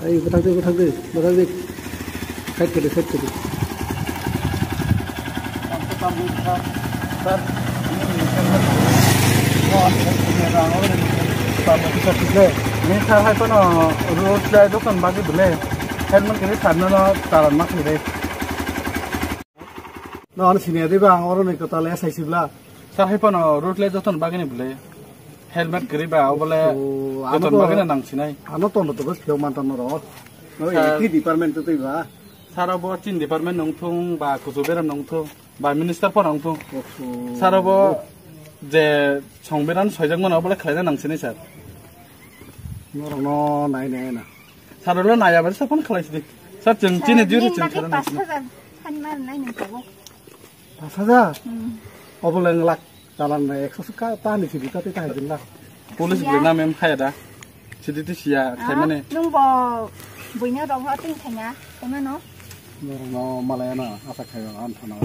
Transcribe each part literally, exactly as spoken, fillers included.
Ei, bwthak di, bwthak di, bwthak di. Side khe di, side khe di. Ni sa hai phano road le joton bagwi bole helmet khe sarna no taran ma khe re. No, ano sini adi ba, ang oro ni kwtal S I C bla. Sir, hai phano road le joton bagini bole helmet kwrwi ba, obole O, ano joton to, bagini nang sinai. Ano tono to bas phiyok mantan no ro. No, Sir. Eki department to twi ba. Sir, obo chin department nong thung ba kuchu beram nong thung ba minister phano nong thung. Oho. Sir, obo je songbiran soijak mano obole khlaina nang sinai, sir. Norok no nai nai na. Sir, olo naya bari sapan khlai sidi. Sir, chwng chini duty chwng bagwi sir nang sinai. Pash hajar sani mar nai nung tabuk. Pash hajar? Hmm. Obo leng lak talan na ekso suka ta ni sidi ta ta din lak. Police bwlai na mem khaya da. Sidi ti siya khai mane. Nung bo buino rong ho ting thanya, khai mano. Norok no malaya na asa khai an thana.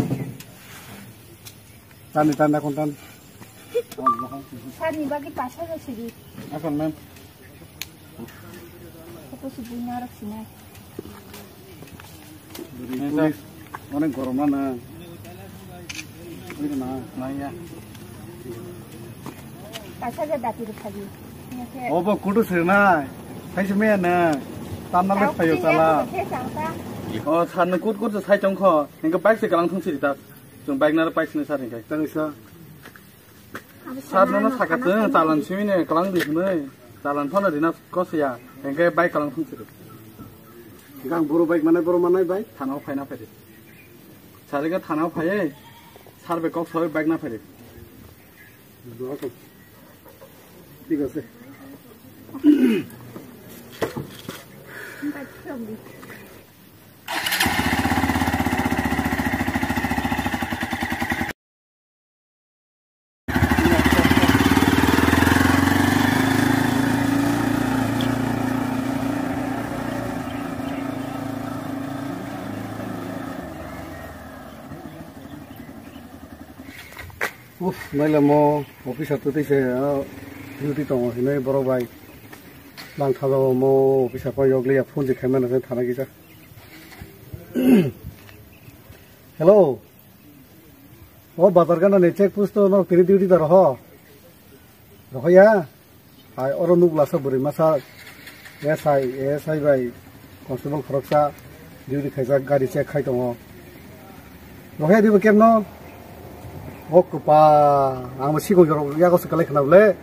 Tani tanda kontan. Sani bagwi pash hajar sidi. Asan mem. Koko si buino rok sinai. Bwrwi Nai police, sa. Onek gorom na na. Oi na. Nai ya. Paisa ja dati rok sagi. Obo kudu sirnai. Kaisa me na. Tamna le Tao phayo kini chala. Ako khe chang ta. O, sar ni kut kut sai tong kho. Hingke bike se kalang thung siri ta. Chung bike na paisa ni sar hingke. Tang sa. Sar nono saka chwng, chalan simi ne kalang di hwnwi. Chalan phano rina kosya, hengke bai kalang thung chwrwi. Gang boro bai manai, boro manai bai. Thana o phaina phaidi. Sariga thana o phaiwi, sar bai kok sawi bike na phaidi. Thik ase. Uff, nailamo officer to teise, ah, duty tongo hinwi borok bai. Lang thajo mo officer ko yokliya phone je khaimano se thana kisa. Hello. O bazar gana ni check post to no tini duty da roho. Rohoya. Hai oro nuk lasa bwrwi masa S I, A S I bai constable khoroksa duty khaijak gari check khai tongo. Rohoya dibo kemno. O kwpa ang bo sikon jorok yago se kalai khna bole.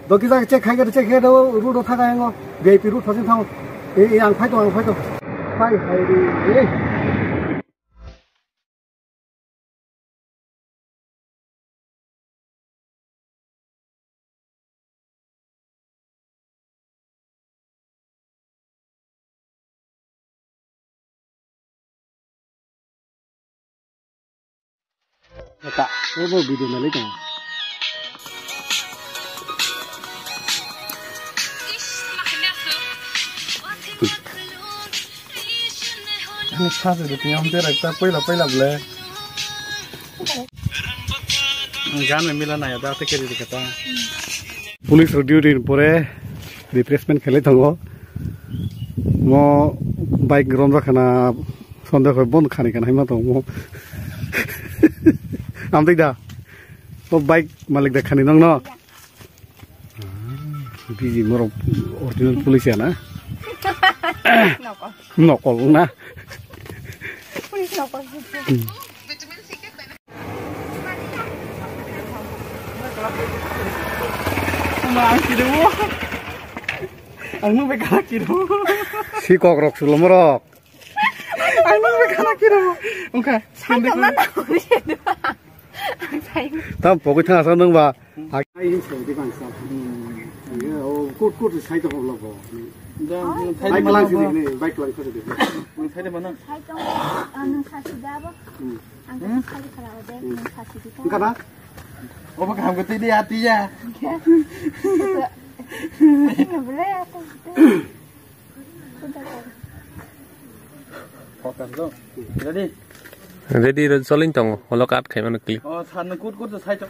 Do kisa check khai gari check khai do road o thaga yango V I P road thosing thango. E, e, ang phai to, ang phai to. Phai, phai re. Eta, ebo video nalai tongo. Ani saje de tiyam de rakta poila poila ble. Gan me mila na ya da te keri dikata. Police rok duty ni pore refreshment khelai tongo. Mo bike rom rakhana sonde khoi bon khani kana hima tongo. Amtwi da. O bike malik da khani nong no. Biji morok original police ya na? Nokol. Nokol na? Police nokol. Hmm. Ang nung bai kala kiro. Si kok rok sulo morok. Ang nung bai kala kiro. Ungkha. Sai tong na na. Tam pogwi thang asa nung ba. Ai hin sai di bang sa. O kut kut sai to holo bo. Bike lang sini, bike lang sini. Sai tong, ah, nung sa si da bo. Ang sa si kala de, nung sa si di ta. Ungkha na? Obo kaham khe twi di ati ya. Bole ati. Focus do. Ready? Ready, ready, soling tongo. Holo cut khai mano clip. O, sar no kut kut sai to.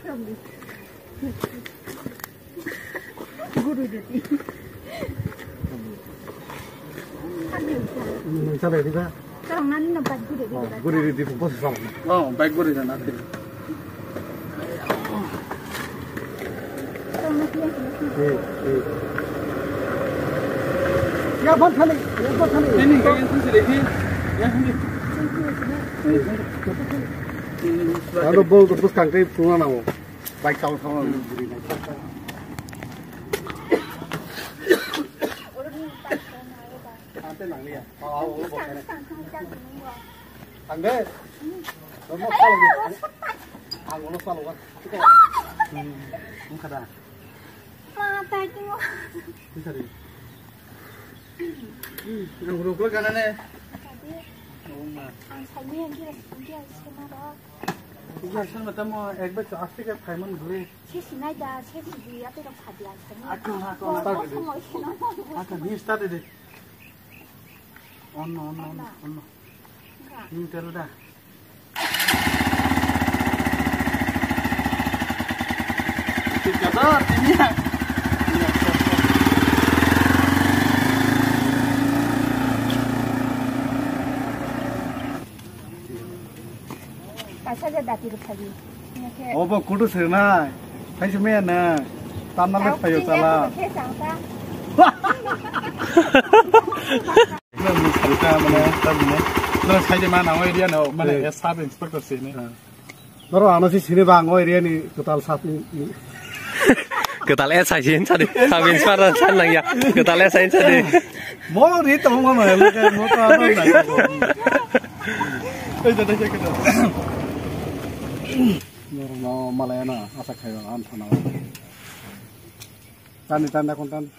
Guru deti. Nung chalai di ba? Chwng nani no bike guri di. Oh, guri di, di, bus chal. Oh, bike guri na, na. Chwng nani. Eh, eh. Ya, bus thani, ya, bus thani. Ini, ini, ini, ini. Ya, ini. Ado bol, bus kangkai puna na mo. Bike chal, chal, guri na. Ante nang liya. Oh, oh, oh, oh. Ang de. Ang ulo salo. Ang ulo salo. Hmm, wngkha da. Ma, tai timo. Wngkha de. Hmm, ang ulo ulo gana ne. Tadi. Oh, ma. Ang sani yang kira, kira sena ro. Kira sena tamo ek bai to aste ke phaiman gule. Sesi nai da, sesi di, ate rok sadi ang sani. Ako, ako, ako. Ako, ni start de. Onno, onno, onno, onno. Ini teru da. Tiga dot ini ya. Kaisa je dati rwkha di. Obo kudu sirnai. Kaisa meya na. Tamna le phayo chala. Mane, mane, mane, sai de mana area no, mane, eh, sub inspector sini. Noro ano si sini bang o area ni total sub ni. Kwtal S I sin sadi. Sub inspector san nang ya. Kwtal S I sin sadi. Mo ri to mo ma lo ke mo to ano na. Ei da da ke da. Noro no malaya na asa khayo an thana. Tani tanda kontan.